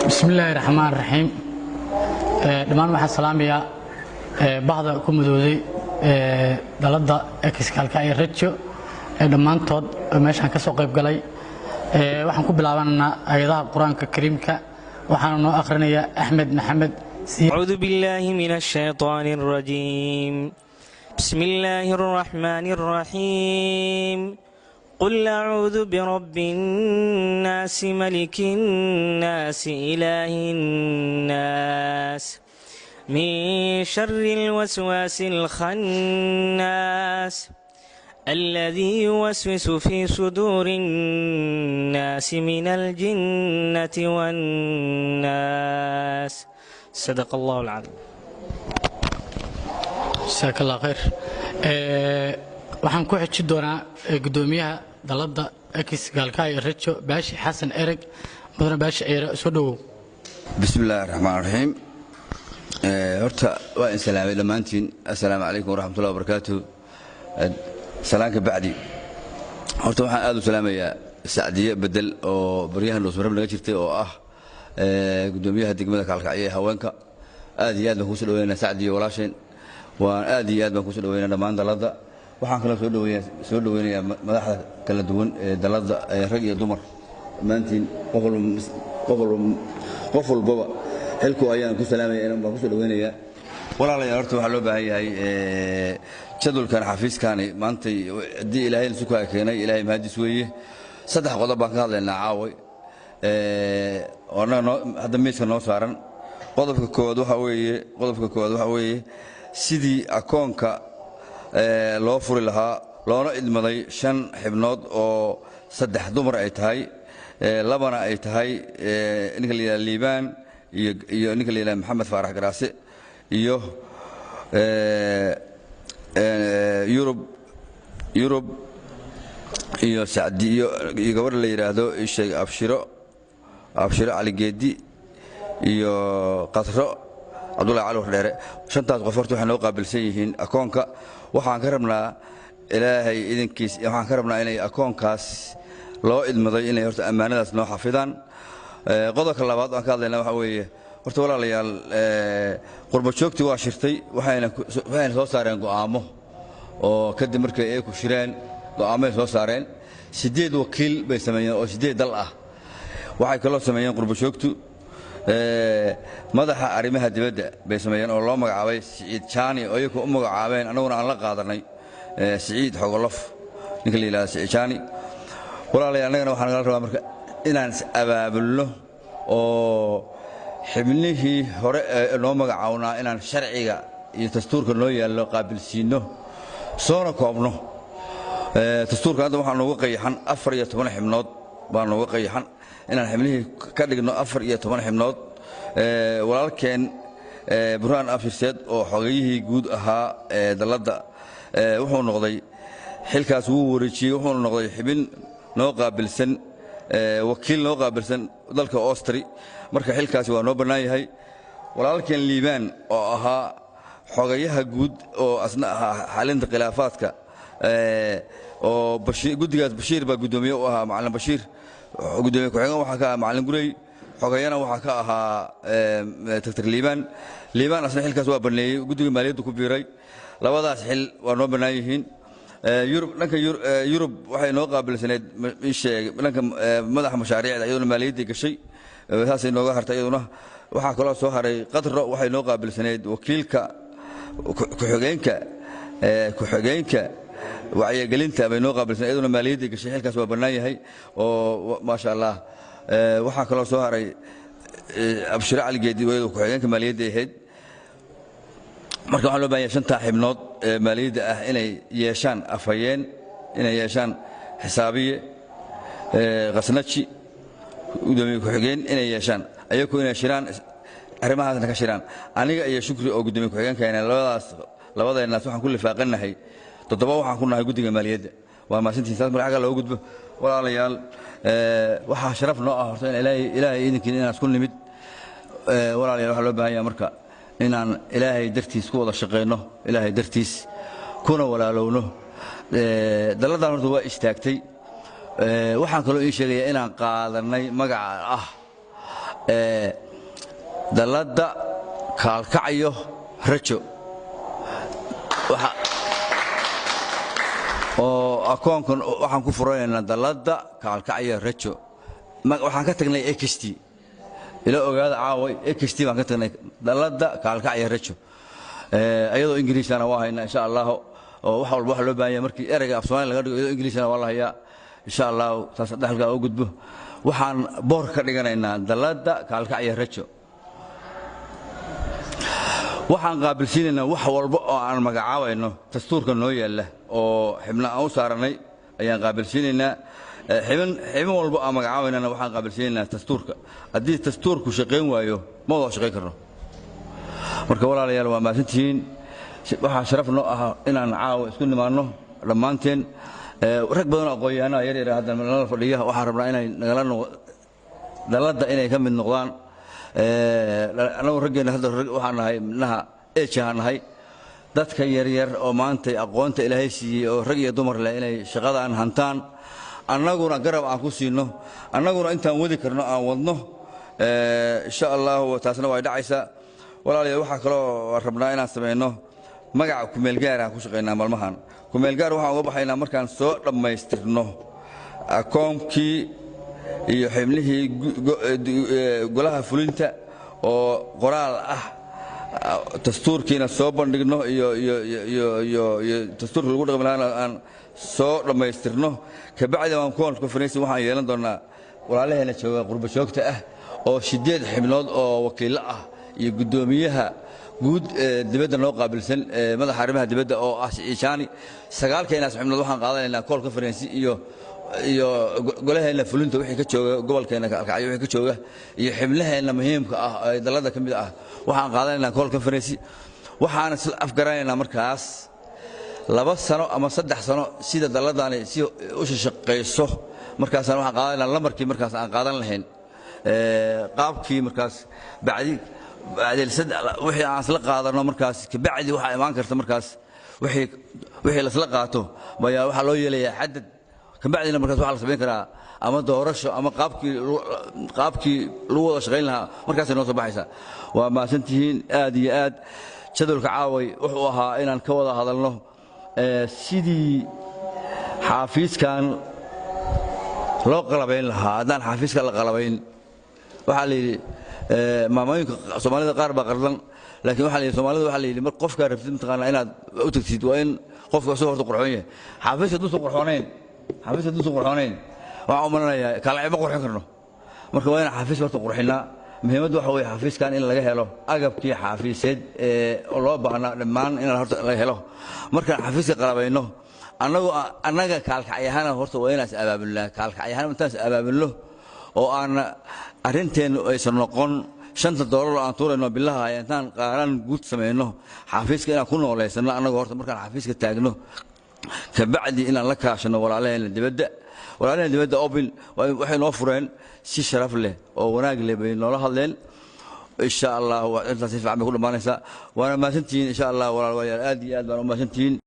Bismi illaahi raxmaan raxiim. Dhammaan waxaan salaamayaa bahda ku mudooday dalladda ex Gaalkacyo Rajo ee dhammaantood meeshaan ka soo qayb galay. Waxaan ku bilaabanaynaa aayadaha Qur-aanka Kariimka. Waxaana noo akhrinayaa Axmed Maxamed. أعوذ بالله من الشيطان الرجيم. بسم الله الرحمن الرحيم. قل أعوذ برب الناس، ملك الناس، إله الناس، من شر الوسواس الخناس، الذي يوسوس في صدور الناس، من الجنة والناس. صدق الله العظيم. Jasaak Allah khayr. Waxaan ku xiji doonaa guddoomiyaha dalladda ex Gaalkacyo Rajo, Baashi Xasan Ereg. Mudane Baashi Ciire, soo dhowow. Bismi illaahi raxmaan raxiim. Horta waa in salaamay dhammaantiin. Assalaamu calaykum waraxmatullahi wabarakaatu. Salaanka bacdi, horta waxaan aad u salaamayaa Sacdiye Bedel oo baryahan Dhuusmarab naga jirtay, oo ah guddoomiyaha degmada Kaalkacyo ee haweenka. Aad iyo aad baan kuusoo dhaweynaa, Sacdiye walaasheen. Waan aad iyo aad baan kusoo dhaweynaa dhammaan dalladda. Waxaan kaloo soo dhaweynayaa madaxda kala duwan ee dalladda, rag iyo dumar, dhammaantiin. Qof walbaba xilku ayaan ku salaamaya, baan kusoo dhaweynayaa. Walaalayaal, horta waxaa loo baahan yahay jadwalkan xafiiskani maantay haddii Ilaahay sukaa keenay, Ilaahay mahadis weeye. Saddex qodob baan ka hadlaynaa caaway oo annaga noo hadda miiska noo saaran. Qodobka koowaad waxaa weeye sidii akoonka loo furi lahaa, loona idmaday shan xibnood oo saddex dumar ay tahay, labana ay tahay ninka la yidhaha Liibaan iyo ninka la yidhaha Maxamed Faarax Garaase iyo Yurub iyo Sacdi iyo gabadha la yidhaahdo isheeg Abshiro Cali Geedi iyo Qasro Cabdullahi Cali Wardheere. Shantaas qof horta waxay noo qaabilsan yihiin akoonka. Waxaan ka rabnaa, Ilaahay idinkiis, waxaan ka rabnaa inay akoonkaas loo idmaday inay horta ammaanadaas noo xafidaan. Qodobka labaad aan ka hadlayna waxaa weeye, horta walaalayaal, qurba joogtii waa shirtay, waxayna soo saareen go'aamo, oo kadib markay ay ku shireen go'aamay soo saareen. Siddeed wakiil bay sameeyeen oo siddeed dal ah. Waxay kaloo sameeyeen qurba joogtu madaxa arrimaha dibadda bay sameeyeen, oo loo magacaabay Siciid Jaani, oo iyaku u magacaabeen, annaguna aan la qaadanay, Siciid Xogolof ninka la yidhahdo, Siciid Jaani. Walaalayaal, annagana waxaa nagala rabaa marka inaan is abaabulno oo xibnihii hore ee noo magacawnaa inaan sharciga iyo dastuurka noo yaallo qaabilsiinno, soona koobno. Dastuurka hadda waxaa nooga qayaxan 14 xibnood baa nooga qayaxan, inaan xibnihii ka dhigno 14 xibnood. Walaalkeen Burhaan Afirseed oo xogayihii guud ahaa ee dalladda wuxuu noqday, xilkaas wuu wareejiyey, wuxuuna noqday xibin noo qaabilsan, wakiil noo qaabilsan dalka Austri. Marka xilkaasi waa noo bannaan yahay. Walaalkeen Liibaan oo ahaa xogayaha guud oo asna ahaa xalinta khilaafaadka, oo guddigaas Bashiir baa guddoomiye u ahaa, Macallin Bashiir. Guddoomiye ku-xigeen waxaa ka ahaa Macallin Gurey, xogayana waxaa ka ahaa Doctor Liibaan. Liibaan asna xilkaas waa banneeyey, guddiga maaliyadda ku biiray. Labadaas xil waa noo bannaan yihiin. Yurub, dhanka Yurub waxay noo qaabilsaneyd sheeg dhanka madaxa mashaariicda, iyaduna maaliyaddii gashay, saasay nooga hartay iyaduna. Waxaa kaloo soo haray Qadro, waxay noo qaabilsaneyd wakiilka ku-xigeenka wacyigelinta bay noo qaabilsaneyd, iyaduna maaliyaddii gashay, xilkaas waa bannaan yahay oo maasha Allah. Waxaa kaloo soo haray Abshiro Cali Geedi, iyadoo ku-xigeenka maaliyadda ahayd. Marka waxaa loo baahan yahay shantaa xibnood ee maaliyadda ah inay yeeshaan afhayeen, inay yeeshaan xisaabiye, khasnaji, gudoomiye ku-xigeen inay yeeshaan, ayagu inay shiraan, arrimahaasna ka shiraan. Aniga iyo Shukri oo gudoomiye ku-xigeenkayna, labadaas labadeennaas waxaan ku lifaaqannahay toddoba waxaan ku nahay guddiga maaliyadda. Waa mahadsantihiin. Saas marka xagga looga gudbo, walaalayaal, waxaa sharaf noo ah horta in Ilaahay idinkiin inaan isku nimid. Walaalayaal, waxaa loo baahan yahay marka inaan Ilaahay dartiis ku wada shaqayno, Ilaahay dartiis kuna walaalowno. Dalladan horta waa istaagtay. Waxaan kaloo ii sheegayaa inaan qaadanay magaca ah Dalladda Kaalkacyo Rajo oo akoonkan waxaan ku furanaynaa Dalladda Kaalkacyo Rajo. Waxaan ka tagnay ext, ila ogaada caaway, ext baan ka tagnay, Dalladda Kaalkacyo Rajo. Iyadoo Ingiriisana waa haynaa, insha Allahu, oo wax walba waxa loo baahan yahay markii ereyga af Soomaali laga dhigo, iyadoo Ingiriisana waa la hayaa, insha Allahu. Taas dhexalka ugu gudbo. Waxaan boor ka dhiganaynaa Dalladda Kaalkacyo Rajo. Waxaan qaabilsiinaynaa wax walba oo aan magacaabayno dastuurka noo yaalla oo xibna aan u saaranay ayaan qaabilsiinaynaa. Xibin walba aan magacaabaynana waxaan qaabilsiinaynaa dastuurka. Haddii dastuurku shaqayn waayo, ma wada shaqayn karno. Marka walaalayaal, waa mahadsantihiin. Waxaa sharaf noo ah inaan caawa isku nimaanno dhammaanteen. Rag badan oo aqoon-yahanaa yar yar hadda nala fadhiya. Waxaan rabnaa inay nagala dalladda inay ka mid noqdaan. Annagu raggeenna hadda waxaan nahay midnaha eejahaan nahay. Dadka yaryar oo maanta aqoonta Ilaahay siiyey oo rag iyo dumar leh inay shaqadaan hantaan, annaguna garab aan ku siino, annaguna intaan wadi karno aan wadno, insha Allahu. Taasna way dhacaysaa, walaalayaal. Waxaa kaloo rabnaa inaan samayno magaca kumeelgaar aan ku shaqaynaa maalmahan. Kumeelgaar waxaan uga baxaynaa markaan soo dhammaystirno akoonkii iyo xibnihii golaha fulinta oo qoraal ah, dastuurkiina soo bandhigno iyo dastuurka lagu dhaqmi lahaana aan soo dhammaystirno. Kabacdi waan kuwan conference waxaan yeelan doonaa walaalaheena jooga qurbo joogta ah oo 8 xibnood oo wakiillo ah iyo guddoomiyaha guud ee dibadda noo qaabilsan, madaxa arrimaha dibadda oo ah Siciijaani. Sagaalkeenaas xubnood waxaan qaadanaynaa call conference iyo golaheenna fulinta wixii ka jooga gobolkeena Kalkacyo wixii ka jooga iyo xibnaheenna muhiimka ah ee dalladda ka mid ah. Waxaan qaadanaynaa call conference. Waxaan isla afgaranaynaa markaas 2 sano ama 3 sano sida dalladani si u shaqayso. Markaasaan waxaan qaadanaynaa lamarkii markaas aan qaadan lahayn, qaabkii markaas bacdi wixii aan isla qaadano. Markaas kabacdi waxaa imaan karta markaas wixii laisla qaato ayaa waxaa loo yeelayaa xadad. Kabacdina markaas waxaa la samayn karaa ama doorasho ama qaabkii lagu wada shaqayn lahaa. Markaasay noo soo baxaysaa. Waa mahadsantihiin aad iyo aad. Jadwalka caaway wuxuu ahaa inaan ka wada hadalno sidii xaafiiskan loo qalabayn lahaa. Haddaan xaafiiska la qalabayn, waxaa la yidhi maamooyinka Soomaalida qaar baa qardan, laakiin waxaa la yidhi Soomaalida, waxaa la yidhi mar qofkaa rabtid mataqaanaa inaad u tagtid, waa in qofka isagoo horta qurxoon yahay. Xaafiiska hadduusan qurxoonayn, xaafiiska hadduusan qurxoonayn, waxaan u malanayaa kaalacyo ma qurxin karno. Marka waa inaan xaafiiska horta qurxinnaa. Muhiimaddu waxa weeye xafiiskan in laga helo agabkii xaafiiseed ee loo baahnaa dhammaan in horta laga helo. Markaan xafiiska qalabayno, annagu annaga kaalkacyahana horta waa inaan is abaabulnaa. Kaalkacyahana intaan is abaabulno oo aan arrinteennu aysan noqon $5 oo aan tuurayno bilaha, intaan qaaraan guud samayno, xafiiska inaan ku noolaysanno annagu horta. Markaan xafiiska taagno kabacdi inaan la kaashano walaalaheena dibadda. Walaalaheena dibadda open waxay noo fureen si sharaf leh oo wanaag leh bay noola hadleen. Insha Allah intaas si fiican bay ku dhammaanaysaa. Waana mahadsantihiin, insha Allah, walaalayaal. Aad iyo aad baan u mahadsantihiin.